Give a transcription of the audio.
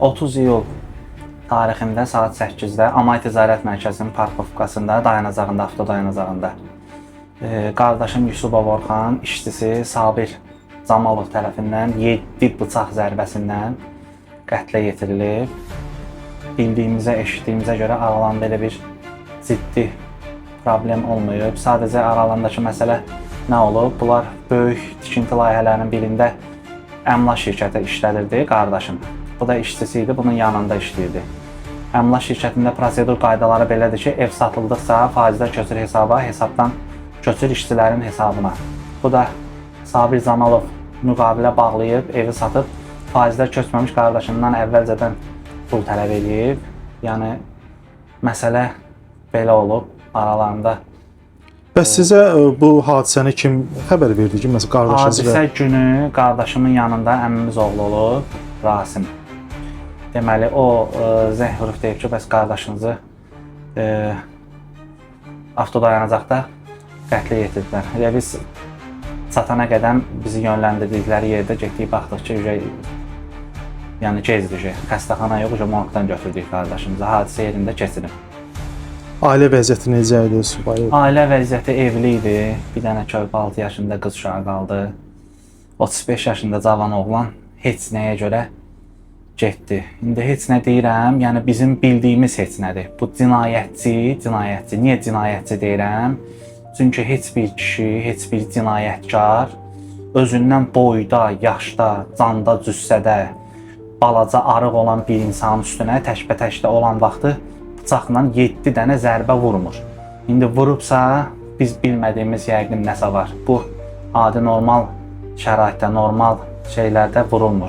30 iyul tarixində saat 8-də Amay Ticarət Mərkəzinin parkovkasında, dayanacağında, avto dayanacağında qardaşım Yusubov Orxan işçisi Sabir Camalov tərəfindən 7 bıçaq zərbəsindən qətlə yetirilib. Bildiyimizə, eşitdiyimizə görə aralarında elə bir ciddi problem olmayıb. Sadəcə aralarındakı məsələ nə olub? Bunlar böyük tikinti layihələrinin birində əmlak şirkəti işlədirdi qardaşım. Bu da işçisi idi, bunun yanında işləyirdi. Əmlak şirkətində prosedur qaydaları belədir ki, ev satıldıqsa faizlər köçür hesaba, hesabdan köçür işçilərin hesabına. Bu da Sabir Camalov müqavilə bağlayıb, evi satıb, faizlər köçməmiş qardaşından əvvəlcədən pul tələb eləyib. Yəni məsələ belə olub aralarında. Bəs sizə bu hadisəni kim xəbər verdi ki, məsələn qardaşınız və Hadisə günü qardaşımın yanında əmmimiz oğlu olub, Rasim. Deməli o zəng vurub deyib ki, bəs qardaşınızı avtodayanacaqda qətlə yetirdilər. Elə biz çatana qədər bizi yönləndirdikləri yerdə getdik, baxdıq ki, yəni gecdir, xəstəxana yox, morqdan götürdük qardaşımızı. Hadisə yerində keçirib. Ailə vəziyyəti necə idi Subayev? Ailə vəziyyəti evli idi. Bir dənə körpə 6 yaşında qız uşağı qaldı. 35 yaşında cavan oğlan heç nəyə görə getdi. İndi heç nə deyirəm, yəni bizim bildiyimiz heç nədir. Bu cinayətçi, cinayətçi. Niyə cinayətçi deyirəm? Çünki heç bir kişi, heç bir cinayətkar özündən boyda, yaşda, canda, cüssədə balaca arıq olan bir insanın üstünə təkbətəkdə olan vaxtı bıçaqla 7 dənə zərbə vurmur. İndi vurubsa biz bilmədiyimiz yəqin nəsə var. Bu adi normal şəraitdə, normal şeylərdə vurulmur.